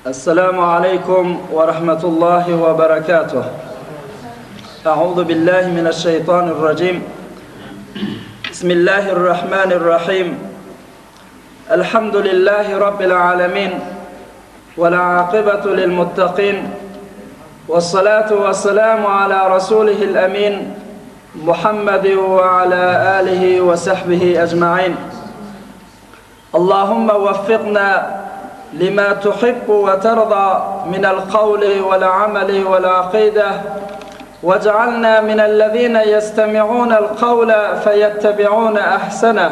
Esselamu aleýkum we rahmetullahi we berekatuh. A'udhu billahi mineşşeýtanirrajim. Bismillahirrahmanirrahim. Elhamdülillahi rabbil alamin. Vel akibatu lil muttaqin. Vessalatu vesselamu ala rasulihil amin. Muhammed ve ala alihi ve sahbihi ecmaîn. Allahumma weffikna lima tuhibbu ve terda minel kavli vel ameli vel akide vec'alna minellezine yestemi'unel kavle feyettebi'une ahseneh.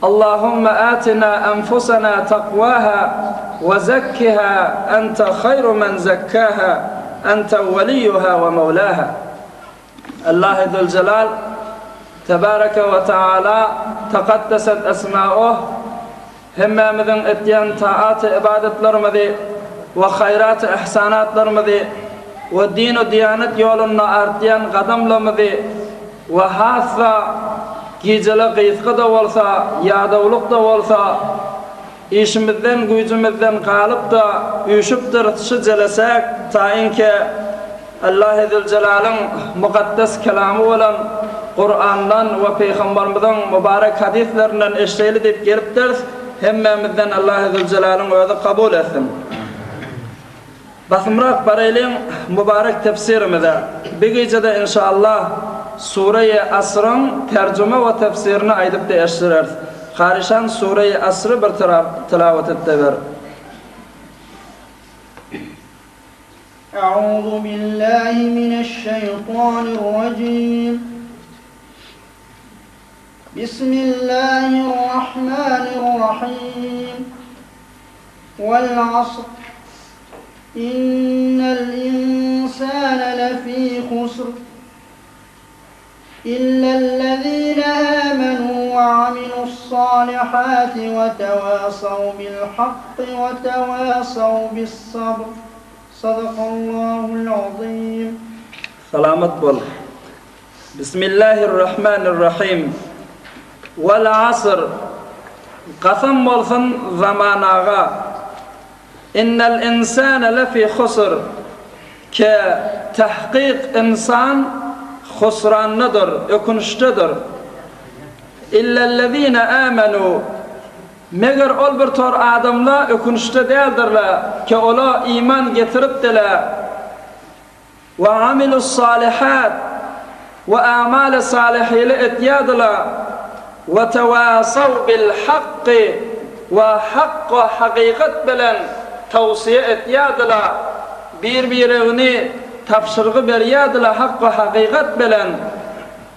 Allahumma atina enfusena takvaha ve zekkiha ente hayru men zekkaha ente veliyyuha ve mevlaha. Allahy Züljelal, Tebareke we Teala, Tekaddeset Esmauh, hemmämiziň etýän taat-y ybadatlarymyzy we haýrat-y ihsanatlarymyzy we din-u diýanet ýolunda artýan gadamlamyzy we has-da gijele gysga-da bolsa, ýadawlyk-da bolsa, işimizden güýjümizden galyp-da üýşüpdiris şu jelesäk taýynke Allahy Züljelalyň mukaddes kelamy bolan Kurandan we Pygambarymyzyň mübarek hadyslerinden eşdeýli diýip gelipdiris, hemmämizden Allahy Züljelalyň özi kabul etsin. Basymrak baraýlyň mübarek tefsirimize. Bi gijede inşallah Sure-i Asryň terjüme we tefsirini aýdyp-da eşdireris. Karyşan Sure-i Asry bir tilawat etde ber. A'udhu billahi mineşşeýtanirrajim. Bismillahirrahmanirrahim. Wal asr. Innel insane lefî husr. Illellezîne âmenû ve amilussâlihâti ve tevâsav bil hakki ve tevâsav bis sabr. Sadakallahul azim. Salamat bol. Bismillahirrahmanirrahim. Wal asr. Kasam bolsun zamanaga. Innel insane lefi husr. Ke tahkyk ynsan husrandadyr, ökünçdedir. Illellezine amenu. Meger ol bir tor adamla ökünçde däldirle, ke ola iman getiripdile. We amilussalihat we amaly salyhyly etýärdiler, we tewasaw bil hakky we hak we hakykat bilen towsiýe etýärdiler, bir-biregini tabşyrgy berýärdiler hak we hakykat bilen,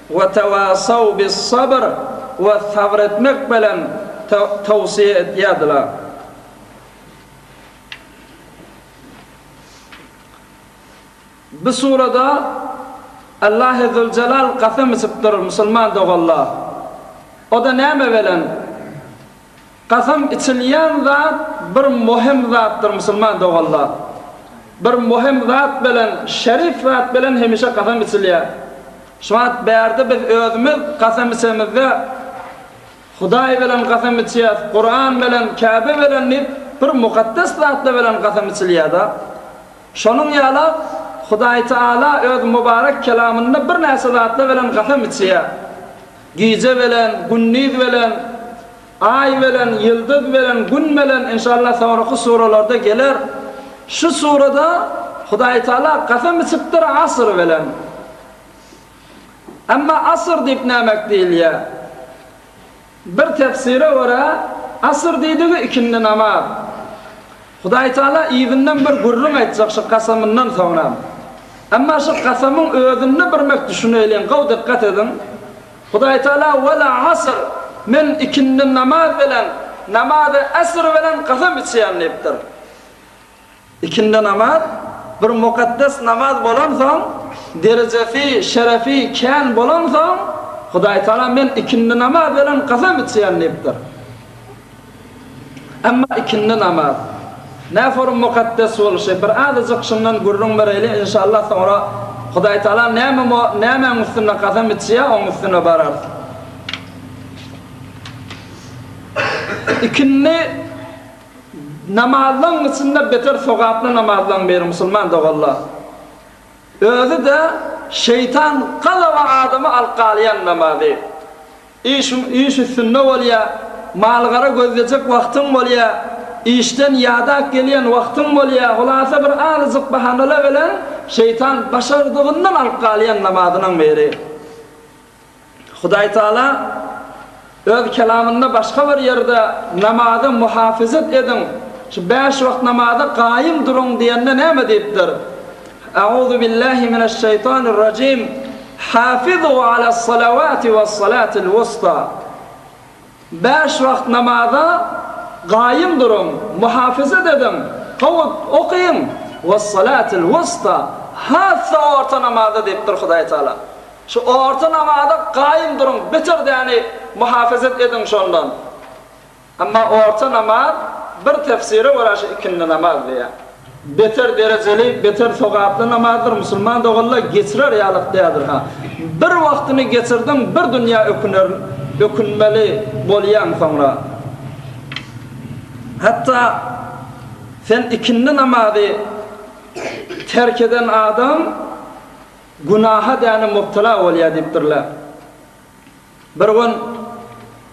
we tewasaw bis sabr we sabyr etmek bilen towsiýe etýärdiler. Bu surada Allahy Züljelal kasam içipdir musulman doganlar. O-da näme bilen? Kasam içilýän zat bir möhüm zatdyr musulman doganlar. Bir möhüm zat bilen, şerif zat bilen hemişe kasam içilýär. Şu wagt bärde biz özümiz kasam içemizde Hudaý bilen kasam içýäs, Kuran bilen, Käbe bilen diýip, bir mukaddes zatlar bilen kasam içilýär-de. Şonuň ýaly Hudaý Taala öz mübarek kelamynda birnäçe zatlar bilen kasam içýär. Gije bilen, gündiz bilen, aý bilen, ýyldyz bilen, gün bilen, inşallah soňraky suralarda geler. Şu surada Hudaý Taala kasam içipdir asyr bilen. Emma asyr diýip nämek diýilýär? Bir tefsire görä, asyr diýdigi ikindi namaz. Hudaýtagala yzyndan bir gürrüň aýtjak şu kasamyndan soňra. Emma şu kasamyň özünde birmek düşüneýliň, gowy dykgat ediň. Hudaýtagala Wel asr, men ikindi namaz bilen, namazy asr bilen kasam içýän diýipdir. Ikindi namaz bir mukaddes namaz bolansoň, derejesi, şerefi kän bolansoň, Hudaýtagala men ikindi namaz bilen kasam içýän diýipdir. Emma ikindi namaz näforum mukaddes bolşy bir azajyk şundan gürrüň bereýli inşallah soňra Hudaýtagala näme nämäň üstünde kasam içýär oň üstüne bararys. Ikindi. Namazlaň içinde beter sogaply namazlaň biri musulman doganlar. Özi-de şeýtan galaba adamy alyp galýan namazy. Işiň iş üstünde bolýa, mal-gara gözlejek wagtyň bolýa, işden ýadap gelýän wagtyň bolýa, hulasa bir azajyk bahanalar bilen şeýtan başardygyndan alyp galýan namazynyň biri. Hudaýtagala Öz kelamynda başga bir ýerde namaza muhafezet ediň, şu bäş wagt namaza gaýym duruň diýende näme diýipdir? Auzu billahi mineşşeýtanirrajim, Hafizu alas-salawati was-salatil wusta. Bäş wagt namaza gaýym duruň, muhafezet ediň, gowy okyň, was-salatil wusta, has-da orta namaza diýipdir Hudaýtagala. Şu orta namaza gaýym duruň, beter däni muhafezet ediň şondan. Emma orta namaz bir tefsire görä şu ikindi namaz diýýär. Beter derejeli, beter sogaply namazdyr, musulman doganlar geçirer ýalyk däldir ha. Bir wagtyny geçirdiň bir dünýä öküner, ökünmeli bolýaň soňra. Hatda sen ikindi namazy terk eden adam günaha däne mubtala bolýar diýipdirler. Bir gün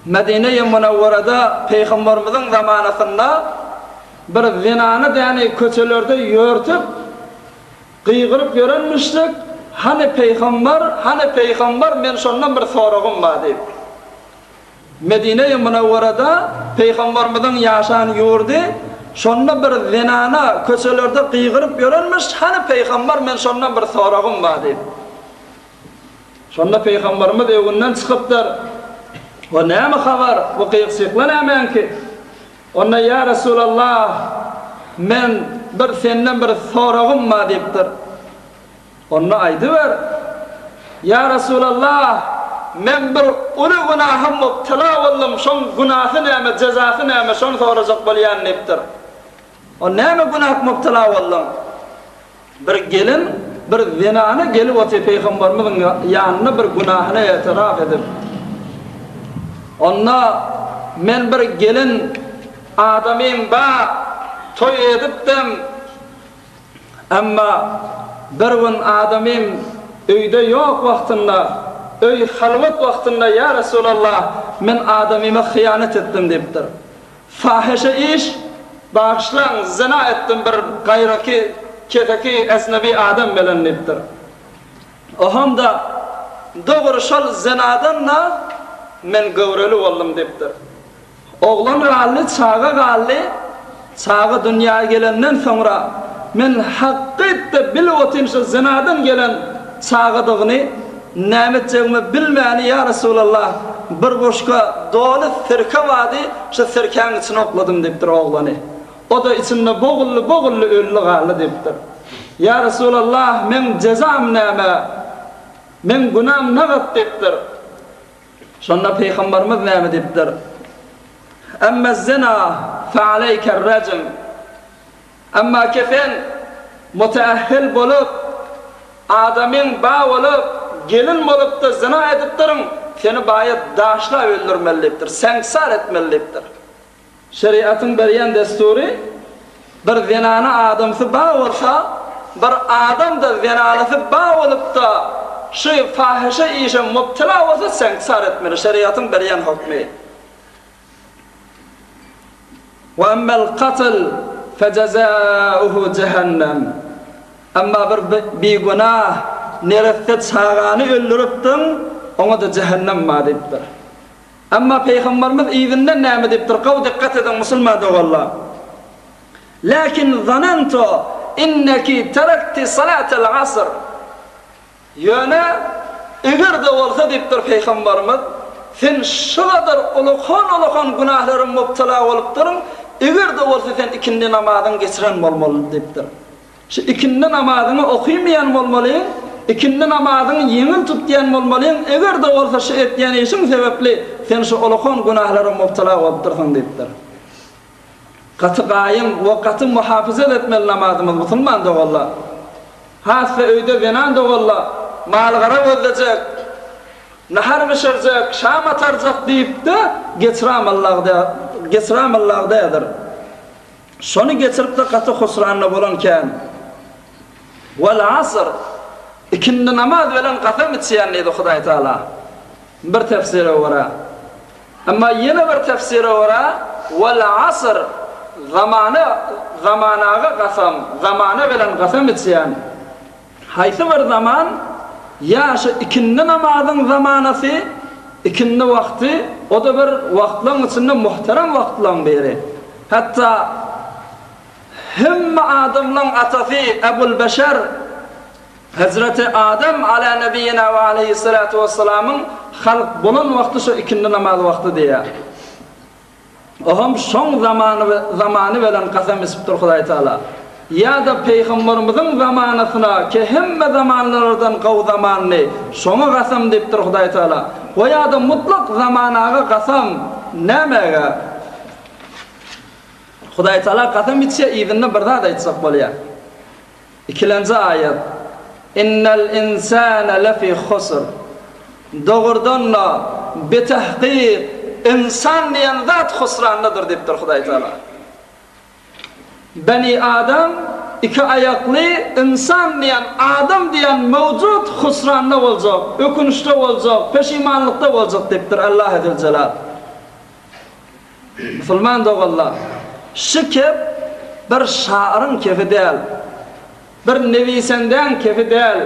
Medine-i Munawwarada Pygamberimiziň zamanasynda bir zenany däni köçelerde ýörtüp, gygyryp ýörenmişdik, Hany Pygamber, hany Pygamber, men şondan bir soragym bar diýip. Medine-i Munawwarada Pygamberimiziň ýaşan ýurdy, şonda bir zenana köçelerde gygyryp ýörenmiş, Hany Pygamber, men şondan bir soragym bar diýip. Şonda Pygamberimiz öňünden çykypdyr. O näme habar, bu gyk-çykly nämäňki? Onda Ýa Resulallah, men bir senden bir soragym bar diýipdir. Onda aýdyber. Ýa Resulallah, men bir uly günaha mubtala boldum, şoň günasy näme, jezasy näme, şony sorajak bolýan diýipdir. O näme günah mubtala bolduň? Bir gelin bir zenana gelip otyr Pygamberimiziň ýanyna bir günahyny etiraf edip. Onda men bir gelin adamym ba toý edipdim. Emma bir gün adamym öýde ýok wagtynda, öý halwat wagtynda ýa Resulallah men adamyma hyýanat etdim diýipdir. Fahyşa iş, bagyşlaň, zyna etdim bir gaýraky, keseki, ejnebi adam bilen diýipdir. Ohamda, dogry şol zynadan-da men göwreli boldum diýipdir. Oglan galdy, çaga galdy, çaga dünýä gelenden soňra men hakytda bilip otyryn şol zynadan gelen çagadygyny, Näme etjegimi bilmäni ýa Resulallah, bir boşka doly sirke bardy, şu sirkäň içine okladym diýipdir oglany. O-da içinde boguldy-boguldy öldi galdy diýipdir. Ýa Resulallah, meň jezam näme? Meň günäm nagat diýipdir. Şonda Pygamberimiz näme diýipdir? Emmez-zina fe aleýker-rejm. Emma ki sen müteähhil bolup, adamyň ba bolup, gelin bolupda zyna edipdiriň, seni baýa daşlap öldürmeli diýipdir, seňsar etmeli diýipdir. Şeriatyň berýän dessury, bir zenana adamsy ba bolsa, bir adam-da zenanasy ba bolupda şu fahyşa işe mübtela bolsa seňsar etmeli, şeriatyň berýän hukmy. Ve emmel katl fecezâuhu cehennem. Emma bir bigünah neresse çagany öldüripdiň, oňa-da jähennem bar diýipdir. Emma Pygamberimiz yzyndan näme diýipdir? Gowy dikgat ediň musulman doganlar. Lakin zanantu inneki terekti salatel asr. Ýöne, eger-de bolsa diýipdir Pygambarymyz, sen şu gadar ulakan-ulakan günählere mubtala bolupdyryň, eger-de bolsa sen ikindi namazyňy geçiren bolmaly diýipdir. Şu ikindi namazyňy okymaýan bolmalyň, ikindi namazyňy ýeňil tutýan bolmalyň, eger-de bolsa şu etýän işiň sebäpli sen şu ulakan günählere mubtala bolupdyrsyň diýipdir. Gaty gaýym we gaty muhafyzat etmeli namazymyz musulman doganlar. Has-da öýde zenan doganlar mal-gara gözlejek, nahar bişirjek, şam atarjak diýip-de geçiramyllag geçiramyllag däldir. Şony geçirip-de gaty husranda bolan kän. Wal asr, ikindi namaz bilen kasam içýän diýdi Hudaý Taala. Bir tefsire görä. Emma ýene bir tefsire görä, Wal asr, zamana, zamanaga kasam, zamana bilen kasam içýän. Haýsy bir zaman, ýa şu ikindi namazyň zamanasy, ikindi wagty, o-da bir wagtlaryň içinde muhterem wagtlaryň biri. Hatda hemme adamlaryň atasy Ebul Beşer, Hezreti Adem ala nebiýina we aleýhissalatu wessalamyň halk bolan wagty şu ikindi namaz wagty diýýär. Oňam şoň zamany zamany bilen kasam içipdir Hudaý Taala. Ýa-da Pygamberimiziň zamanasyna ki hemme zamanlardan gowy zamandy, şoňa kasam diýipdir Hudaý Taala. We ýa-da mutlak zamanaga kasam nämäge? Hudaý Taala kasam içýär yzynda bir zat aýtjak bolýar. Ikilenji aýat, Innel insane lefi husr. Dogrudan-da, bitahkyk, ynsan diýen zat husrandadyr diýipdir Hudaý Tagala. Beni Adam, iki aýakly ynsan diýen, adam diýen mewjut husranda boljak, ökünçde boljak, peşimanlykda boljak diýipdir Allahy Züljelal. Musulman doganlar, şu kep bir şahyryň kefi däl, bir newisendäň kefi däl,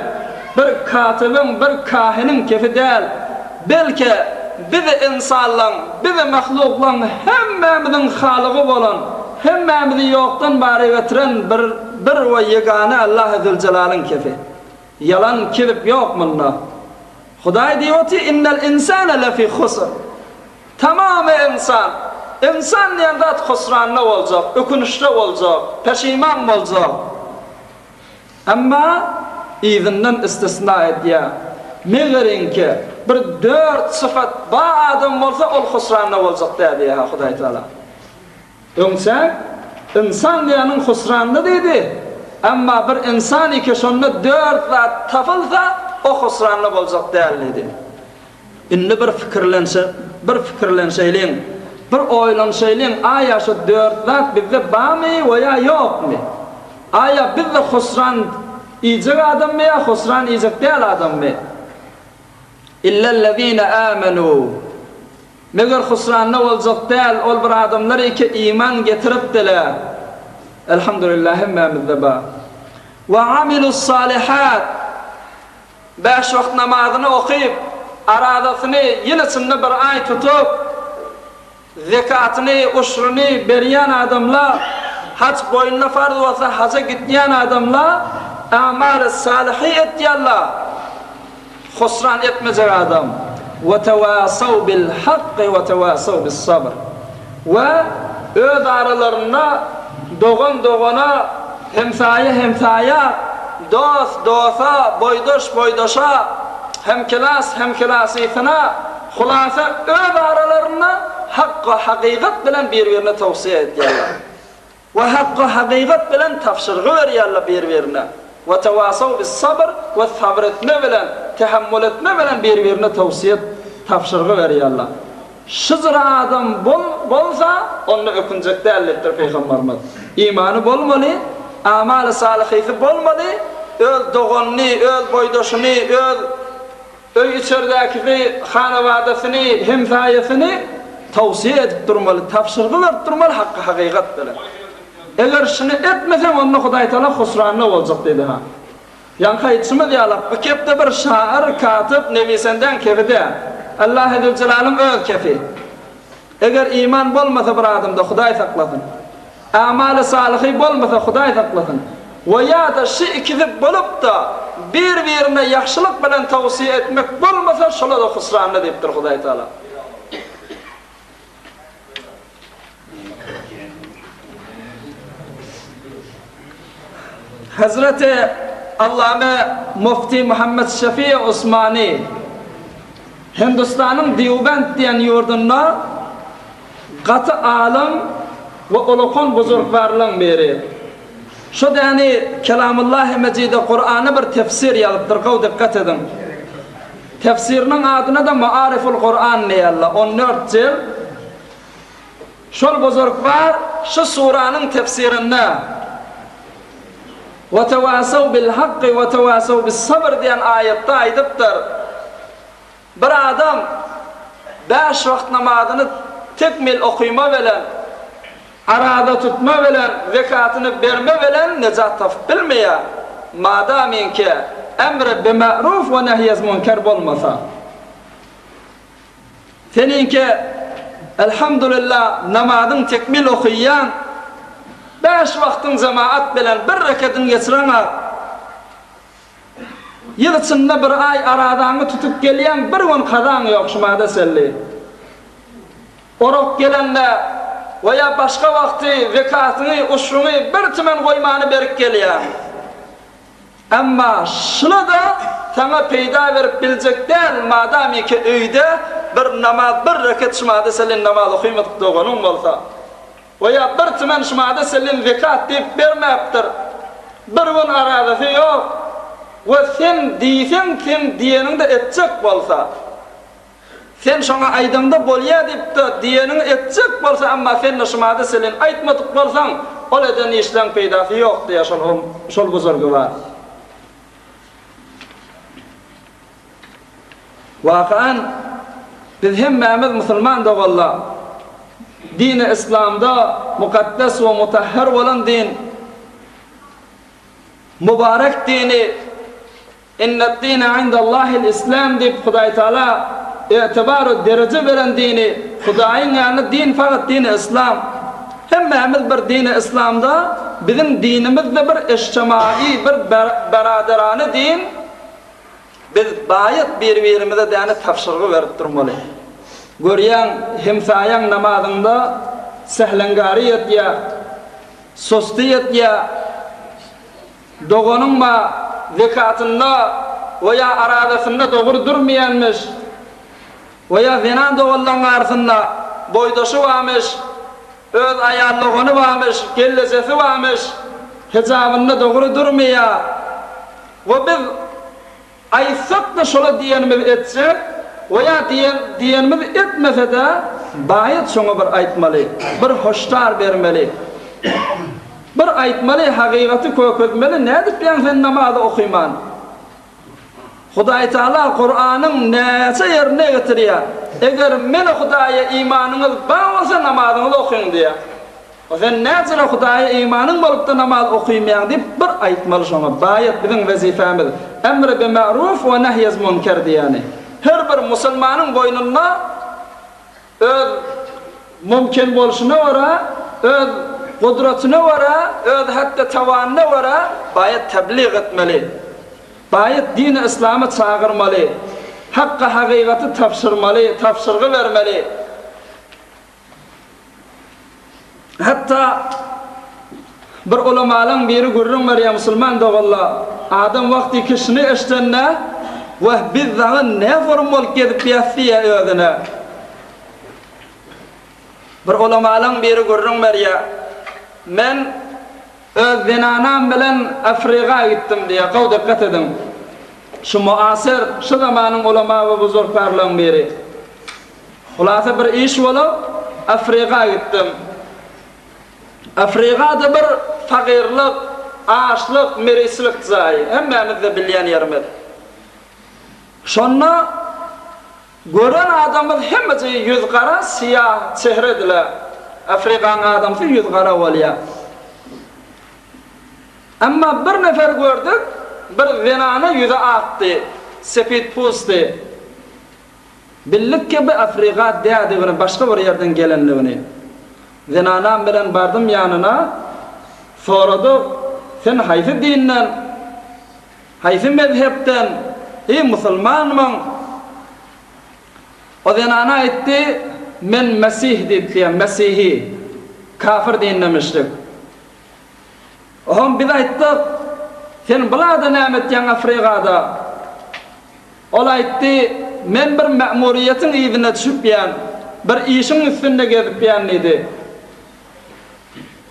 bir katybyň, bir kahiniň kefi däl, belki bizi ynsanlaň, bizi mahluklaň hemmämiziň Halygy bolan, hemmämizi ýokdan bara getiren bir bir we ýegane Allahy Züljelalyň kefi. Ýalan, kezip ýok munda. Hudaý diýip otyr, Innel insane lefi husr. Tamamy ynsan. Ynsan diýen zat husranda boljak, ökünişde boljak, peşiman boljak. Emma yzyndan istisna edýär. Megeriňki bir dört sypat ba adam bolsa ol husranda boljak däl diýýär Hudaý Taala. Öňçä ynsan diýeniň husranda diýdi. Emma bir ynsan ike şonda dört zat tapylsa o husranda boljak däl diýdi. Indi bir pikirlenşe, bir pikirlenşeýliň, bir oýlanşaýlyň, aýa şu dört zat bizde barmy we ýa ýokmy? Aýa biz-de husran iýjek adammy ýa husran iýjek däl adammy? Illellezine amenu. Meger husranda boljak däl ol bir adamlar eke iman getiripdiler. Elhamdülillah hemmämizde bar. Ve amilussalihat. Bäş wagt namazyny okyp, arazasyny ýyl içinde bir aý tutup, zekatyny, uşruny berýän adamla, haj boýnuna farz bolsa haja gitýän adamla, amaly salyhy etýänla, husran etmejek adam. Ve tewasaw bil hakky ve tewasaw bis sabr. We öz aralarynda dogan dogana, hemsaýa hemsaýa, dost dosa, boýdaş boýdaşa, hemkelas hemkelasysyna, hulasa öz aralarynda hak we hakykat bilen bir-birine towsiýe edýärler. We hak we hakykat bilen tabşyrgy berýärler bir-birine. We tewasaw bis-sabr we sabyr etme bilen, tehemmül etme bilen bir-birine towsiýet, tabşyrgy berýärler. Şyjra adam bol bolsa, onda ökünjek däl diýipdir Pygambarymyz. Imany bolmaly, amaly salyhysy bolmaly, öz doganyny, öz boýdaşyny, öz öý-içerdäkisi, hanabadasyny, hemsaýasyny towsiýe edip durmaly, tabşyrgy berip durmaly hakky-hakykat bilen. Eger şuny etmeseň, onda Hudaýtagala husranda boljak diýdi ha. Ýaňky aýdyşymyz ýaly, bu kepde bir şahyr, katyp, newisendäň kefi däl. Allahy Züljelalyn öz kefi. Eger iman bolmasa bir adamda, Hudaý saklasyn. Amaly salyhy bolmasa, Hudaý saklasyn. We ýa-da şy ikisi bolup-da, bir-birine ýagşylyk bilen towsiýe etmek bolmasa, şolar-da husranda diýipdir Hudaý Tagala. Hezreti Allame Mufti Muhammed Şefi Osmani Hindistanyň Dýubend diýen ýurdunda gaty alym we ulakan buzurgbarlaň biri. Şo däni Kelamullahi Mejide Kurana bir tefsir ýazypdyr, gowy dikkat ediň. Tefsiriniň adyna-da Maariful Kuran diýerler, on dört jild. Şol buzurgbar. şu suranyň tefsirinde Wetewasaw bil hakky wetewasaw bis sabr diýen aýatda aýdypdyr. Bir adam bäş wagt namazyny tekmil okyma bilen, araza tutma bilen, zekatyny berme bilen nejat tapyp bilmeýär, madamyňki emri bimaruf we nehyez munker bolmasa. Seniňki Elhamdulillah namazyň tekmil okyýan, bäş wagtyň jemaat bilen bir rekedini geçireňok. Ýyl içinde bir aý arazaňy tutup gelýäň bir gün kazaň ýok şumada çenli. Orak gelende we ýa başga wagty zekatyňy, uşruňy bir tümen goýmany berip gelýäň. Emma şula-da saňa peýda berip biljek däl madamiki öýde bir namaz bir reket şumada çenli namaz okymadyk doganyň bolsa. We ýa bir tümen şumada çenli zekat diýip bermäpdir. Bir gün arazasy ýok. We sen diýseň seň diýeniňde etjek bolsa. Sen şoňa aýdaňda bolýa diýipde diýeniňi etjek bolsa emma sende şumada çenli aýtmadyk bolsaň ol eden işleň peýdasy ýok diýýär şol şol buzurgywar. Wakan, biz hemmämiz musulman doganlar. Dini yslamda mukaddes we mutahhar bolan din, mübarek dini Inne'd-dine indallahil islam diýip Hudaý Taala itibar we dereje beren dini, Hudaýyň ýanynda din fakat dini yslam. Hemmämiz bir dini yslamda, biziň dinimiz-de bir eştemai, bir beraderane din. Biz baýat bir-birimize däne tabşyrgy berip durmaly. Görýäň, hemsaýaň namazyňda sähleňgary ýetýä, susty ýetýä, doganyň ba zekatynda we ýa arazasynda dogry durmaýanmyş, we ýa zenan doganlaň arasynda boýdaşy bamyş, öz aýal dogany bamyş, gellejesi bamyş, hijabynda dogry durmaýa. We biz aýtsak-da şola diýenimizi etjek, we ýa diýen diýenimizi etmese-de baýat şoňa bir aýtmaly, bir hoşdar bermeli. Bir aýtmaly, hagygaty kökezmeli, nädipýäň sen namazy okyman? Hudaýtagala Kuranyň näçe ýerinde getirýär, eger meni Hudaýa imanyňyz bar bolsa namazyňyzy okyň diýýär. O sen näçe Hudaýa imanyň bolupda namaz okymýaň diýip bir aýtmaly şoňa baýat biziň wezipemiz emri bi maruf we nehyez munker diýýäni her bir musulmanyň boýnunda öz mumkin bolşuna görä öz gudratyna görä öz hatda tawanyna görä baýat tablyg etmeli baýat dini yslama çagyrmaly hakka hagygaty tabşyrmaly tabşyrgy bermeli. Hatda bir ulamalaň biri gürrüň berýär musulman doganlar, adam wagty kişini eşdende, Wah, biz dagy ne forum bolup gezip ýas diýýär özüne. Bir ulamalaň biri gürrüň berýär, Men öz zenanam bilen Afriga gitdim diýýär, gowy dykgat ediň. Şu muasyr, şu zamanyň ulama we buzurgkarlaryň biri. Hulasa bir iş bolup, Afrika gitdim. Afrikada bir fagyrlyk, açlyk, merislik jaýy, hemmämiz-de bilýän ýerimiz. Şonda gören adamymyz hemmesi ýüz gara, syýah çehrediler. Afrikanyň adamsy ýüz gara bolýar. Emma bir nefer gördük, bir zenana ýüzi akdy, sepit pusdy. Bildik ki, bu Afrika dädigini, başga bir ýerden gelendigini. Zenanam bilen bardym ýanyna, soradyk, Sen haýsy dinden, haýsy mezhepden, eý, musulmanmyň? O zenana aýtdy, Men mesih diýip diýýän, mesihi, kafir dindemişdik. Oňam biz aýtdyk, Sen bulada näme etýäň Afrikada? Ol aýtdy, Men bir mämuriýetiň yzyna düşüpýän, bir işiň üstünde gezipýän diýdi.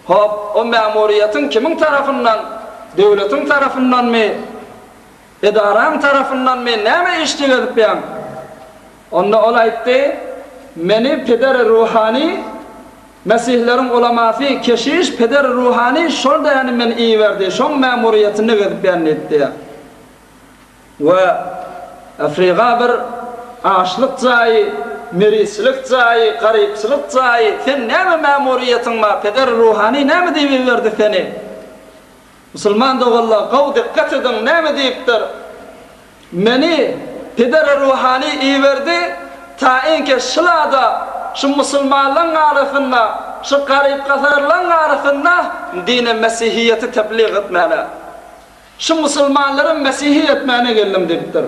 Hop, o mämuriýetiň kimiň tarapyndan, döwletiň tarapyndanmy, edaraň tarapyndanmy, näme işde gezipýäň? Onda ol aýtdy, Meni pederi ruhany. Mesihleriň ulamasy, keşiş, peder ruhany şol däni meni iberdi, şoň mämuriýetinde gezipýän diýipdi. We Afriga bir açlyk jaýy, meriçilik jaýy, garypçylyk jaýy, sen näme mämuriýetiň bar, peder ruhany näme diýip iberdi seni? Musulman doganlar gowy dikgat ediň näme diýipdir, Meni peder ruhany iberdi, tainki şylada şu musulmanlaň arasynda, şu garyp-gasarlaň arasynda dine mesihiýeti teblig etmäne. Şu musulmanlary mesihi etmäne geldim diýipdir.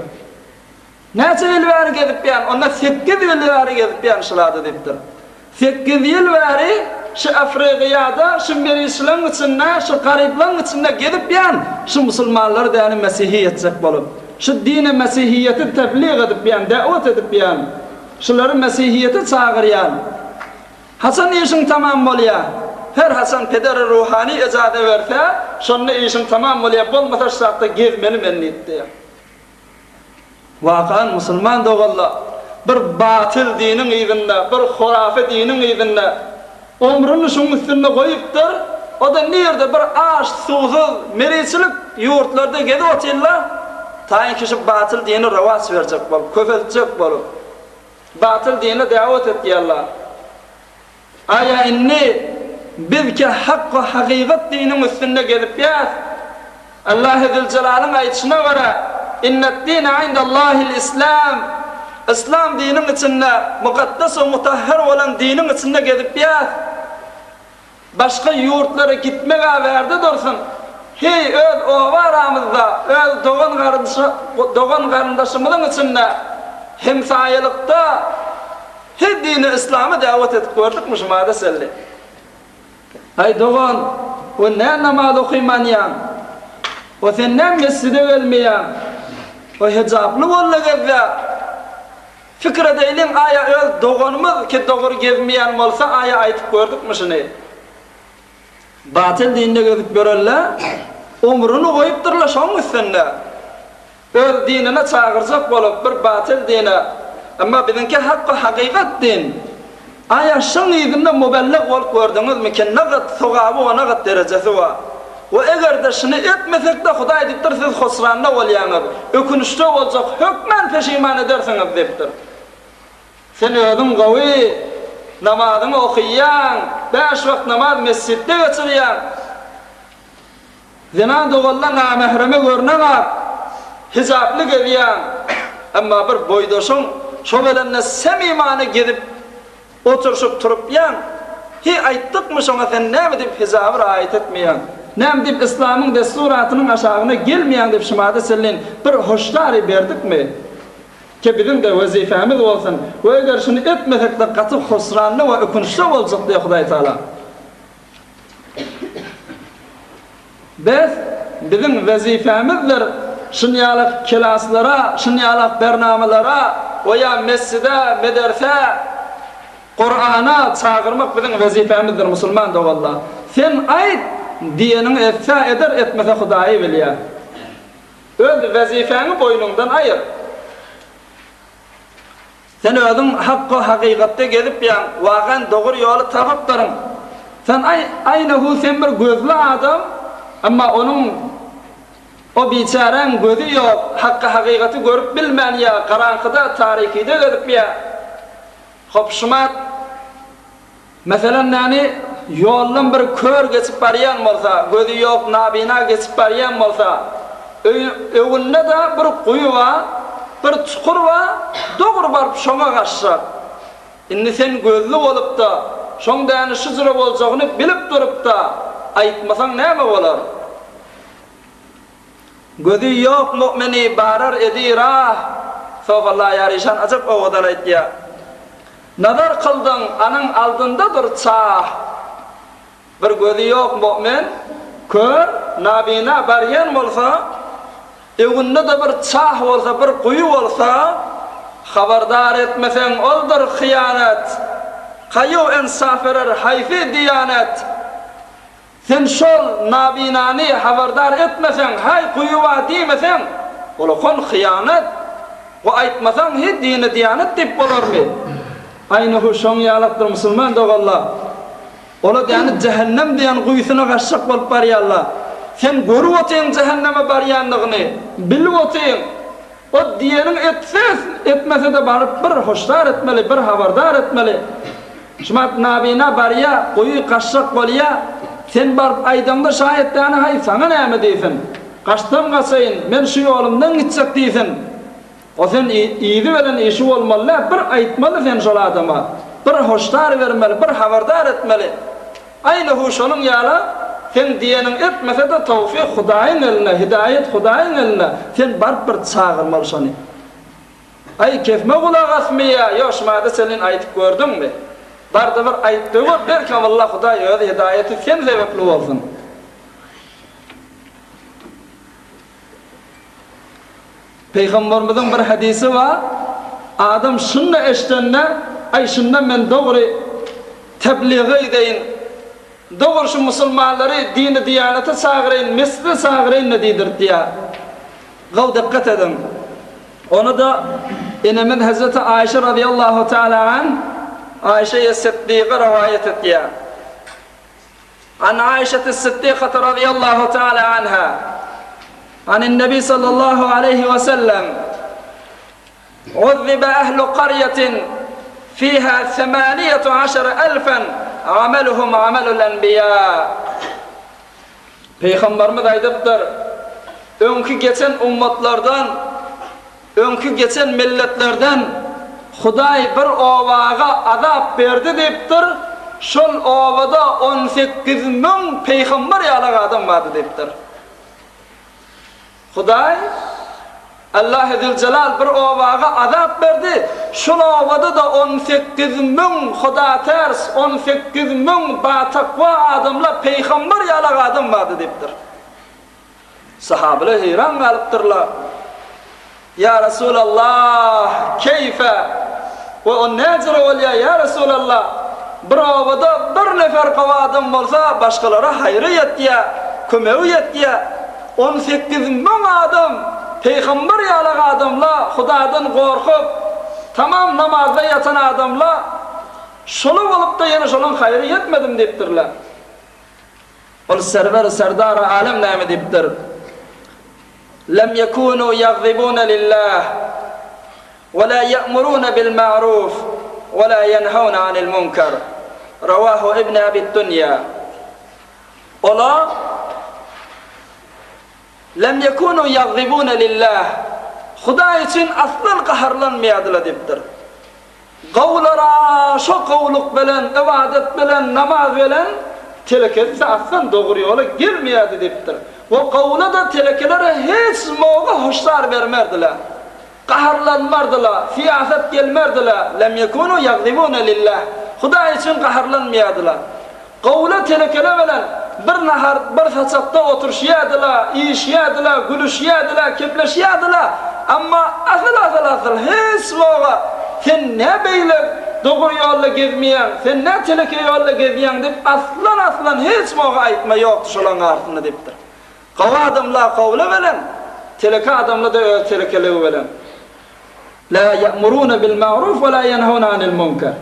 Näçe ýyl bäri gezipýän, onda sekiz ýyl bäri gezipýän şulada diýipdir. Sekiz ýyl bäri şu Afrigyýada, şu meriçleň içinde, şu garyplaň içinde gezipýän, şu musulmanlary däni mesihi etjek bolup. Şu dini mesihiýeti teblig edipýän, däwet edipýän. Şulary mesihiýete çagyrýan. Haçan işiň tamam bolýa? Her haçan pederi ruhany ejaza berse, şonda işiň tamam bolýa, bolmasa şu zatda gezmeli men diýipdi. Wakan musulman doganlar, bir batyl diniň yzynda, bir hurafy diniň yzynda ömrüni şuň üstünde goýupdyr, o-da nirde bir aç, suwsuz, meriçilik ýurtlarda gezip otyrlar, taýynki şu batyl dini rowaç berjek bolup, köpeltjek bolup, batyl dine dawet etýärler. Aýa indi bizki hak we hakykat diniň üstünde gezipýäs. Allahy Züljelalyň aýdyşyna görä, Inne'd-dine indallahil-islam, Yslam diniň içinde, mukaddes we mutahhar bolan diniň içinde gezipýäs. Başga ýurtlara gitmeg-ä bärde dursun, heý, öz oba aramyzda, öz dogan-garyndaşymyzyň içinde, hemsaýalykda he dini yslama dawet edip gördükmi şu mada çenli? Aý dogan, o nä namaz okymanýaň? O sen nä mesjide gelmeýäň? O hijaply bol-da gezde. Pikir edeýliň aýa öz doganymyz ki dogry gezmeýän bolsa aýa aýdyp gördükmi şuny. Batyl dinde gezip ýörenle omrüni goýupdyrla şoň üstünde. Öz dinine çagyrjak bolup bir batyl dine. Emma biziňki hak we hakykat din. Aýa şoň yzynda mubellig bolup gördüňizmi ki nagat sogaby we nagat derejesi bar. We egerde şuny etmesekde Hudaý diýipdir siz husranda bolýaňyz, ökünişde boljak hökmän peşiman edersiňiz diýipdir. Sen özüň gowy namazyňy okyýaň, bäş wagt namaz mesjitde geçirýäň. Zenan doganlar namähreme görneňok, hijaply gezýäň. Emma bir boýdaşyň şo gelende semimany gezip oturşyp turupýaň. Hi aýtdykmy şoňa sen näme diýip hijaby raýat etmeýäň? Näme diýip yslamyň dessuratynyň aşagyna gelmeýäň diýip şumada çenlin bir hoşdary berdikmi? Ki biziň-de wezipemiz bolsun we eger şuny etmesekde gaty husranly we ökünçli boljak diýýär Hudaý Taala. Bes, biziň wezipemizdir, şunýalak kelaslara, şunýalak bernamalara we ýa mesjide, medersä, Kurana çagyrmak biziň wezipemizdir musulman doganlar. Sen aýt, diýeniňi etse eder, etmese Hudaýy bilýär. Öz wezipäňi boýnuňdan aýyr. Sen özüň hakga hakykatda gezipýäň, wagan dogry ýoly tapypdyryň. Sen aý aýnahu sen bir gözli adam, emma onuň o biçäräň gözi ýok, hakga hakykaty görüp bilmän ýa garaňkyda tarikide gezipýä. Hop şumat. Meselem näni ýoldan bir kör geçip barýan bolsa, gözi ýok nabina geçip barýan bolsa, öý öňünde-de bir guýy bar, bir çukur bar, dogry baryp şoňa gaçjak. Indi sen gözli bolup-da, şoň däni şu jyra boljagyny bilip durup-da, aýtmasaň näme bolar? Gözi ýok mu'mini barar edi rah. Sofalla Ýaryşan ajap owadan aýtýar. Nazar kyldyň anyň aldyndadyr çah. Bir gözi ýok mu'min, kör, nabina barýan bolsa, öňünde-de bir çah bolsa, bir guýy bolsa, habardar etmeseň oldur hyýanat. Kaýu ensaf berer haýsy diýanet. Sen şol nabinany habardar etmeseň, haý guýy bar diýmeseň, ol-a hyýanat. We aýtmasaň he dine diýanet diýip bolarmy? Aýnahu şoň ýalakdyr musulman doganlar. Ola däni jähennem diýen guýusyna gaçjak bolup barýarlar. Sen görüp otyň jähenneme barýandygyny, bilip otyň. O diýeniň etse, etmese-de baryp bir hoşdar etmeli, bir habardar etmeli. Şumat nabina barýa, guýy gaçjak bolýa. Sen baryp aýdaňda şaýat däni haý saňa näme diýsin. Gaçsam gaçaýyn, men şu ýolumdan gitjek diýsin. O sen yzy bilen işi bolmaly däl, bir aýtmaly sen şol adama, bir hoşdar bermeli, bir habardar etmeli. Aýny hu şonuň ýala seň diýeniň etmese-de towfyk Hudaýyň elinde, hidaýat Hudaýyň elinde, sen baryp bir çagyrmaly şony. Aý kesme gulak asmyýa, ýo şumada çenlin aýdyp gördüňmi? Barda bir aýtda gör, belkem Alla Hudaý özi hidaýaty sen sebepli bolsun. Pygamberimiziň bir hadysy bar, Adam şunda eşdende, Aý şunda men dogry tebliga gideýin, dogry şu musulmanlary dini-diýanata çagyraýyn, mesjide çagyraýyn-da diýdirtýär. Gowy dykgat ediň. Ony-da enemiz Hezreti Aýşe razyýallahu teala an, Aýşe-i Siddyka rowaýat etýär. An Aişete Siddiqati razyýallahu teala anha, anin Nebi sallallahu aleýhi we sellem, Uzzibe ehlu qaryatin fiha semaniyetu aşara elfen ameluhum amelul enbiýa. Pygamberimiz aýdypdyr, Öňki geçen ummatlardan Öňki geçen milletlerden Hudaý bir obaga azap berdi diýipdir, şol obada 18 müň peýgamber ýalak adam bardy diýipdir. Hudaý, Allahy Züljelal bir obaga azap berdi, şol obada-da 18 müň hudaters, 18 müň batakwa adamlar, peýgamber ýalak adam bardy diýipdir. Sahabylar heýran galypdyrlar. Ýa Resulallah, keýfe? We o näjüre bolýar, ýa Resulallah? Bir obada bir nefer gowy adam bolsa, başgalara haýry ýetýär, kömegi ýetýär. 18 müň adam, peýgamber ýalak adamlar, Hudadan gorkup, tamam namazda ýatan adamlar, şolar bolup-da ýene şolaň haýry ýetmedimi diýipdirler. Ol Serwer Serdar Alem näme diýipdir? Lem ýekunu ýagzibuna lillah we la ýe'muruna bil ma'ruf we la ýenhauna anil munkar. Rawahu Ibn Abi Dunýa. Olar Lem ýekunu ýagzibuna lillah Hudaý üçin aslan gaharlanmaýardylar diýipdir. Gowulara şo gowulyk bilen, ybadat bilen, namaz bilen telekesi aslan dogry ýola gelmeýärdi diýipdir. We gowula-da telekelere hiç moga hoşdar bermerdiler. Gaharlanmardylar, syýasat gelmerdiler, lem ýekunu ýagzibune lillah, Hudaý üçin gaharlanmaýardylar. Gowula telekele bilen bir nahar, bir saçakda oturyşýardylar, iýişýärdiler, gülüşýärdiler, kepleşýärdiler. Emma asyl-asyl-asyl hiç wagt sen nä beýle dogry ýolda gezmeýäň, sen nä teleke ýolda gezýäň diýip aslan-aslan hiç wagt aýtma ýokdy şolaryň arasynda diýipdir. Gowy adamlar gowula bilen, teleke adamlar-da öz telekeligi bilen. La ýe'muruna bil ma'ruf we la ýenheuna anil munkar.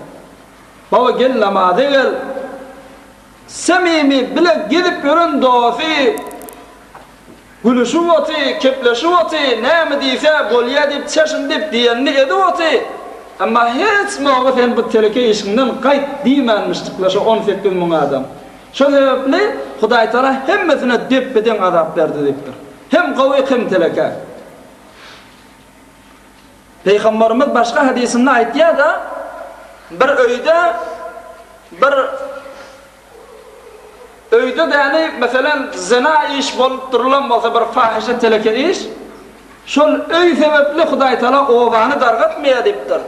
Baba gel namaza gel. Samimi bile gezip ýören dosty gülüşip oty, kepleşip oty, näme diýse bolýa diýip çeşin diýip diýenini edip oty. Emma hiç mawy sen bu teleke işiňden gaýt diýmänmişdikler şo 18 müň adam. Şo sebäpli Hudaýtagala hemmesine depbe-deň azap berdi diýipdir. Hem gowy hem teleke. Pygamberimiz başga hadysynda aýtýar-da, bir öýde bir öýde däni, meselem, zina iş bolup durulan bolsa, bir fahyşa teleke iş, şol öý sebäpli Hudaý Tagala obany dargatmaýar diýipdir.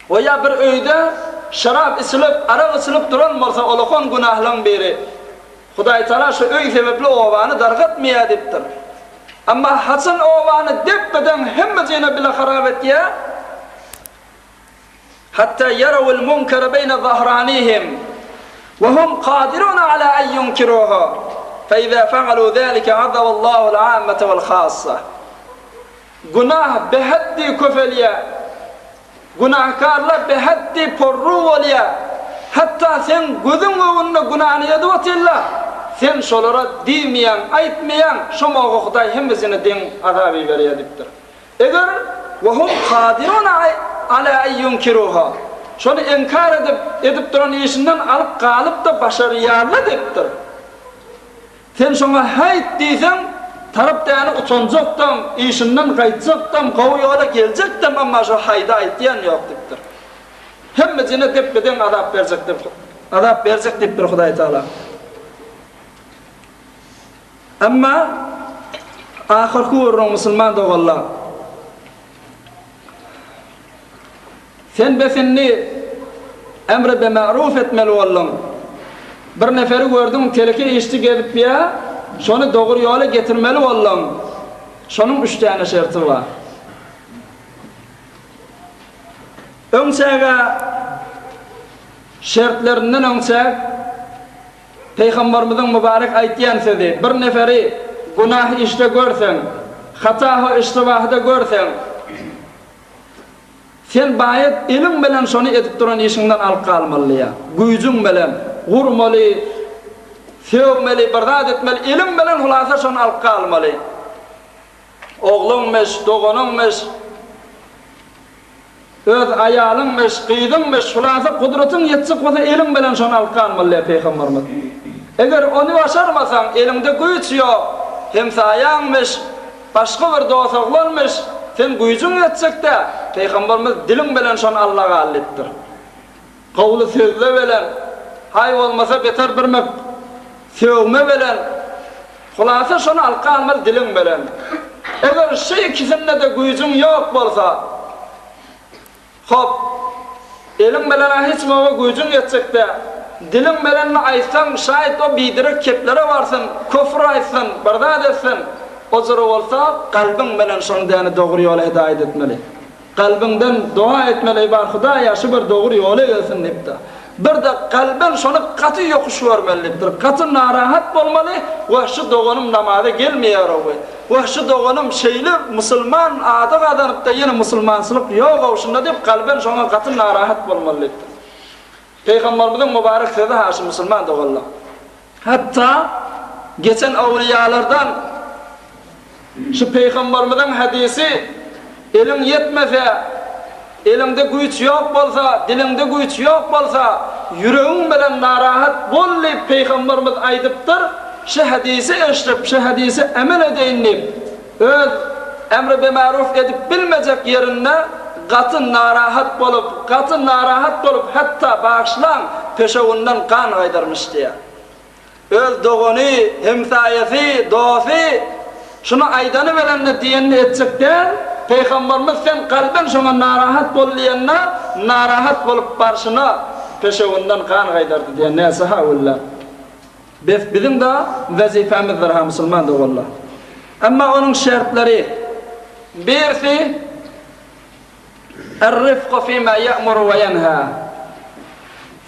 We ýa bir öýde şerap içilip, arak içilip duran bolsa, olakan günahlaryň biri. Hudaý Tagala şu öý sebäpli obany dargatmaýar diýipdir. Emma haçan obany depbeden hemme jene bile harap etýär, Hatta ýarawul munkara beýne zahranihim we hum kadiruna ala en yunkiruhu fe iza faalu zalike azaballahu al-ammete wal hassa. Günah beheddi köpelýär. Günahkarlar beheddi porru bolýar. Hatda seň gözüň öňünde günäni edip otyrlar, sen şolara diýmeýäň, aýtmaýaň, şo moga Hudaý hemmesine deň azap iberýär diýipdir. Eger, we hum kadiruna ala en yunkiruha, şony inkar edip, edip duran işinden alyp galyp-da başarýarlar diýipdir. Sen şoňa häýt diýseň, tarap däni utanjakdam, işinden gaýtjakdam, gowy ýola geljekdem, emma şo haýda aýtýan ýok diýipdir. Hemme jene depbe-deň azap berjek diýip, azap berjek diýipdir Hudaý Tagala. Emma ahyrky gürrüň musulman doganlar. Sen bes indi emri be ma'ruf etmeli bolduň. Bir neferi gördüň teleke işçi gezip ýa, şony dogry ýola getirmeli bolduň. Şonuň üç däne şerti bar. Öňçäge şertlerinden öňçäk Pygamberimiziň mübarek aýtýan sözi, bir neferi günah işde görseň, hata-hu iştibahda görseň, Sen baýat eliň bilen şony edip duran işiňden alyp galmaly diýýär. Güýjüň bilen urmaly, sögmeli, bir zat etmeli, eliň bilen hulasa şony alyp galmaly. Ogluňmyş, doganyňmyş, öz aýalyňmyş, gyzyňmyş, hulasa gudratyň ýetjek bolsa eliň bilen şony alyp galmaly diýýär Pygamberimiz. Eger ony başarmasaň, eliňde güýç ýok, hemsaýaňmyş, Başga bir dos oglanmyş, sen güýjüň ýetjek-dä, Pygamberimiz diliň bilen şony Alla gal diýipdir. Gowly sözle bilen, haý bolmasa beter birmek sögme bilen, hulasa şony alyp galmaly diliň bilen. Eger şu ikisinde-de güýjüň ýok bolsa, Hop, eliň bilen-ä hiç moga güýjüň ýetjek däl. Diliň bilenmi aýtsaň, şaýt o biderek keplere barsyn, köfür aýtsyn, bir zat etsin. O jyry bolsa, kalbyň bilen şony däni dogry ýola hidaýat etmeli. Kalbyňdan doga etmeli, Eý bar Hudaýa, şu bir dogry ýola gelsin diýip-de. Bir-de kalben şony gaty ýokuş görmeli diýipdir. Gaty narahat bolmaly, Wah, şu doganym namaza gelmeýär-ow. Wah, şu doganym şeýle musulman ady gazanypda ýene musulmançylyk ýog-ow şunda diýip kalben şoňa gaty narahat bolmaly diýipdir. Pygamberimiziň mübarek sözi ha şu musulman doganlar. Hatda geçen awliýalardan şu Pygamberimiziň hadysy eliň ýetmese, eliňde güýç ýok bolsa, diliňde güýç ýok bolsa, ýüregiň bilen narahat bol diýip Pygamberimiz aýdypdyr, şu hadysy eşidip, şu hadysy emel edeýin diýip, öz emri bimaruf edip bilmejek ýerinde gaty narahat bolup, gaty narahat bolup, hatda bagyşlaň, peşewinden gan gaýdarmyş diýýär. Öz dogany, hemsaýasy, dosty şuny aýdany bilen-de diýenini etjek däl, Pygamberimiz sen kalben şoňa narahat bol diýende, narahat bolup barşyna peşewinden gan gaýdardy diýen näse-ha wella. Bes biziň-de wezipemizdir ha musulman doganlar. Emma onuň şertleri, birisi, Er-rifku fima ýe'muru we ýenha.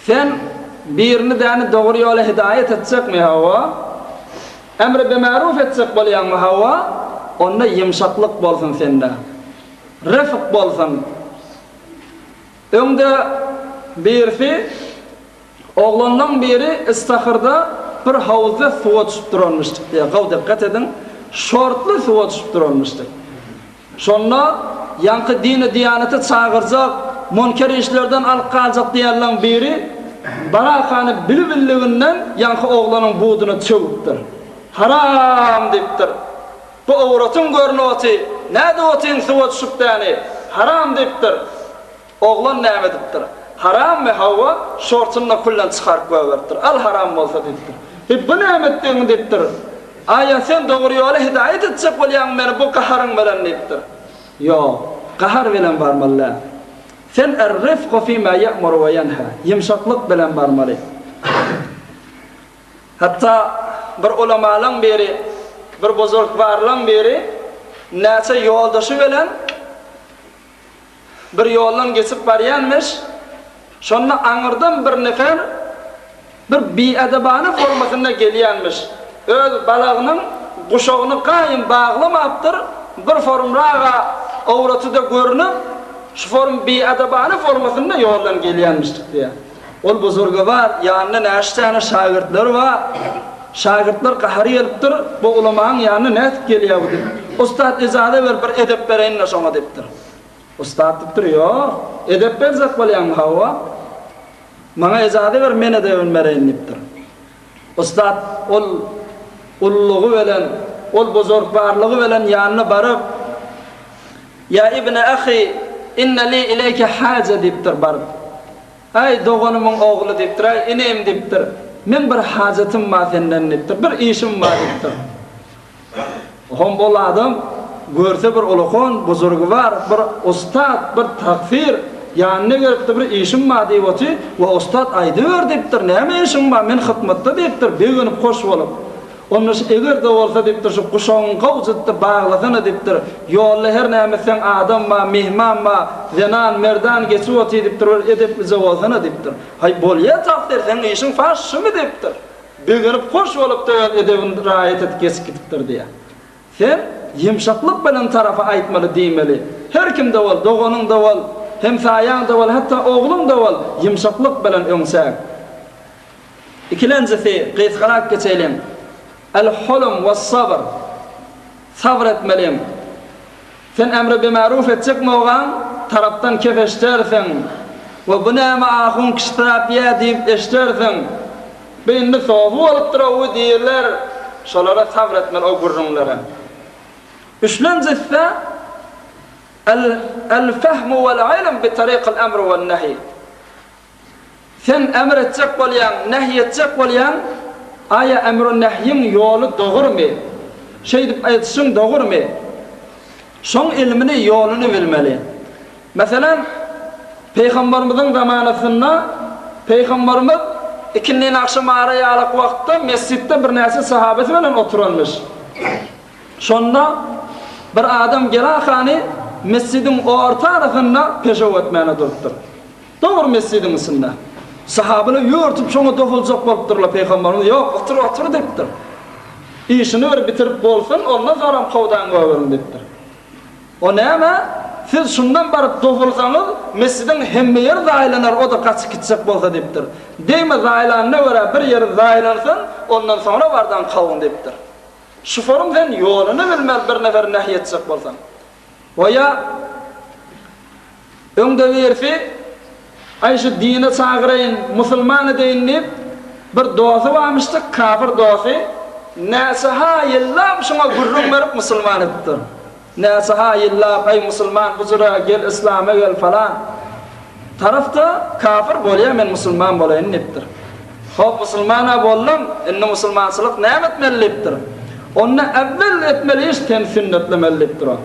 Sen birini däni dogry ýola hidaýat etjekmi? Hawa. Emri bimaruf etjek bolýaňmy? Hawa. Onda ýumşaklyk bolsun sende. Rifk bolsun. Öňde birisi Oglanlaň biri Istahyrda bir howuzda suwa düşüp duranmyşdyk diýýär. Gowy dykgat ediň, şortly suwa düşüp duranmyşdyk. Şonda ýaňky dini-diýanete çagyrjak, munker işlerden alyp galjak diýenleň biri Barakany bili-billiginden ýaňky oglanyň buduna çöwüpdir. Haram diýipdir. Bu owratyň görnüp oty, nädip otyň suwa düşüp däni? Haram diýipdir. Oglan näme edipdir? Harammy? Hawa, şortuny-da külden çykaryp goýberipdir. Al haram bolsa diýipdir. Heý, bu näme etdigiň diýipdir. Aýa sen dogry ýola hidaýat etjek bolýaňmy meni bu gaharyň bilen diýipdir. Ýok, gahar bilen barmaly däl. Sen er-rifku fima ýe'muru we ýenha, ýumşaklyk bilen barmaly. Hatda bir ulamalaň biri, bir buzurgwarlaň biri näçe ýoldaşy bilen Bir ýoldan geçip barýanmyş, şonda aňyrdan bir nefer bir biedebana formasynda gelýänmiş. Öz balagynyň guşagyny gaýym baglamapdyr, bir forumraga owraty-da görnüp, şu form biedebana formasynda ýoldan gelýänmişdik diýýär. Ol buzurgywar, ýanynda näçe sany şägirtleri bar. Şägirtler gahary gelipdir, bu ulamaň ýanyna nädip gelýär bu diýip. Ussat ijaza ber, bir edep bereýin-le şoňa diýipdir. Ussat diýipdir, Ýok, edep berjek bolýaňmy, hawa. Maňa ijaza ber, men edebini bereýin diýipdir. Ussat ol ululygy bilen, ol buzurgbarlygy bilen ýanyna baryp, Ýa ibne ahi, inne li ileýke haja diýipdir baryp. Äý, doganymyň ogly diýipdir, äý, inim diýipdir, meň bir hajatym bar senden diýipdir, bir işim bar diýipdir. Hom ol adam görse bir ulakan buzurgy bar, bir ussat, bir tagsyr, ýanyna gelipdir, bir işim bar diýip otyr, we ussat aýdyber diýipdir, näme işiň bar, men hytmatda diýipdir, begenip hoş bolup. Onda şu eger-de bolsa diýipdir, şu guşagyňy gowjutdy baglasana diýipdir. Ýolda her näme etseň adam bar, myhman bar, zenan, merdan geçip otyr diýipdir, bir edeplije bolsana diýipdir. Haý, bolýa tagsyr, seň işiň faş şumy diýipdir. Begenip hoş bolupdy öz edebini raýat edip geçip gidipdir diýýär. Sen ýumşaklyk bilen tarapa aýtmaly diýmeli. Her kimde bol, doganyňda bol, hemsaýaňda bol, hatda ogluňda bol, ýumşaklyk bilen öňçäk. Ikilenjisi, gysgarak geçeýliň. El-hulm was-sabr. Sabr etmeliň. Sen emri bimaruf etjek mogaň, tarapdan kef eşdersiň. We bu näme ahun kişisirap ýa diýip eşdersiň. Bu indi sofy bolupdyr-ow diýerler. Şolara sabr etmeli o gürrüňlere. Üçlenjisi-de El-fehmu wal-ilm bi tariqil emri wan-nehy. Sen emr etjek bolýaň, nehy etjek bolýaň, aýa emru-nehýiň ýoly dogrumy? Şeýdip aýdyşyň dogrumy? Şoň ilmini, ýoluny bilmeli. Meselem, Pygamberimiziň zamanasynda Pygamberimiz ikindin agşam ara ýalak wagtda mesjitde birnäçe sahabasy bilen oturanmyş. Şonda bir adam gelahany mesjidiň orta arasynda peşew etmäne durupdyr. Dogry mesjidiň içinde. Sahabalar ýörtüp şoňa doguljak bolupdyrlar, Pygamberimiz, Ýok, otur, otur diýipdir. Işini bir bitirip bolsun, ondan soňram howdan gögeriň diýipdir. O näme? Siz şundan baryp dogulsaňyz, mesjidiň hemme ýeri zaýalanar, o-da gaçyp gitjek bolsa diýipdir. Degme zaýalanyna görä bir ýeri zaýalansyn, ondan soňra bardan kowuň diýipdir. Şuforyň sen ýoluny bilmeli bir neferi nähi etjek bolsaň. Goýa öňde birisi, Aý şu dine çagyraýyn, musulman edeýin diýip, bir dosty barmyşdyk, kafir dosty, näçe-ha ýyllap şuňa gürrüň berip musulman edipdir. Näçe-ha ýyllap, aý musulman bu jüre gel yslama gel falan. Tarapda kafir bolýa men musulman bolaýyn diýipdir. Hop musulman-a bolduň, indi musulmançylyk näme etmeli diýipdir. Onda äwwel etmeli iş seni sünnetlemeli diýipdir o.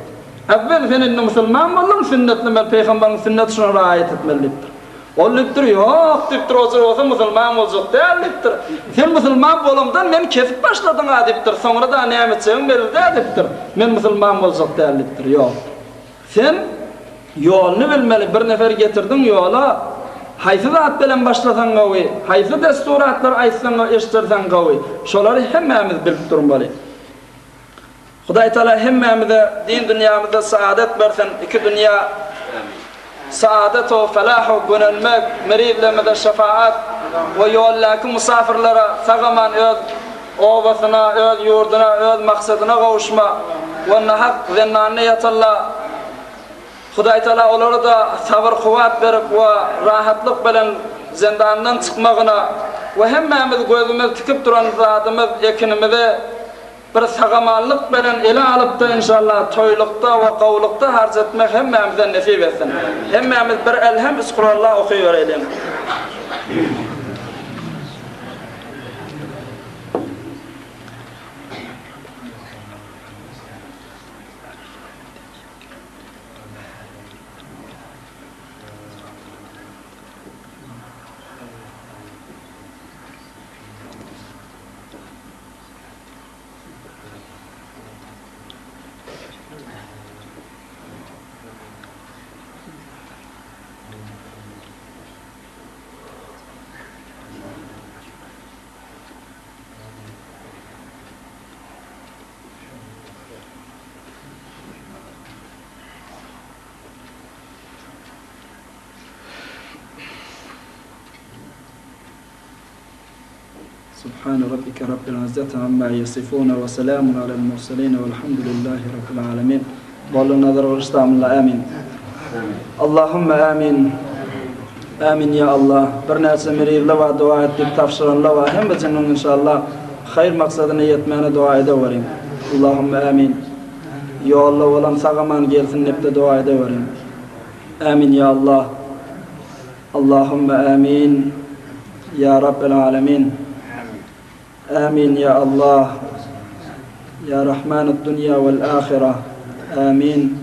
Äwwel sen indi musulman bolduň, sünnetlemeli, pygambaryň sünneti şuna raýat etmeli diýipdir. Ol diýipdir, ýok diýipdir, o jür bolsa musulman boljak däl diýipdir. Sen musulman bolamdan meni kesip başladyň-a diýipdir, soňra-da näme etjegiň belli däl diýipdir. Men musulman boljak däl diýipdir, ýok. Sen ýoluny bilmeli, bir nefer getirdiň ýola, haýsy zat bilen başlasaň gowy, haýsy dessuratlary aýtsaň we eşdirseň gowy, şolary hemmämiz bilip durmaly. Hudaý Taala hemmämize din dünýämizde saadet bersin, iki dünýä saadet-u felah-u gönenmek, merizlerimize şefaat we ýoldaky musafirlere sag-aman öz obasyna, öz ýurduna, öz maksadyna gowuşma we nahak zendanda ýatanla Hudaý Taala olara-da sabyr-kuwwat berip we rahatlyk bilen zendandan çykmagyna we hemmämiz gözümiz tikip duran zadymyz ekinimizi bir sagamanlyk bilen ele alypda inşallah toýlukda we gowlukda harç etmek hemmämize nesip etsin. Hemmämiz bir Elhem üç Kurallah okybereýliň. Subhane rabbike rabbil izzati amma ýesifune we selamun alel murseline welhamdülillahi rabbil alemin. Bolly nazar gylyçdamylla ämin. Allahümme ämin. Ämin ýa Allah. Birnäçe merizler bar doga et diýip tabşyranlar bar. Hemmesiniň inşallah haýyr maksadyna ýetmegine doga edeweriň. Allahümme ämin. Ýolda bolan sag-aman gelsin diýip-de doga edeweriň. Ämin ýa Allah. Allahümme ämin. Ýa Rabbel alemin. Amin ya Allah Ya Rahman dunya wal ahira Amin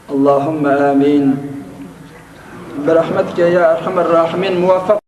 Allahümme amin Birahmetike ya Erhamer Rahimin Muvaffak.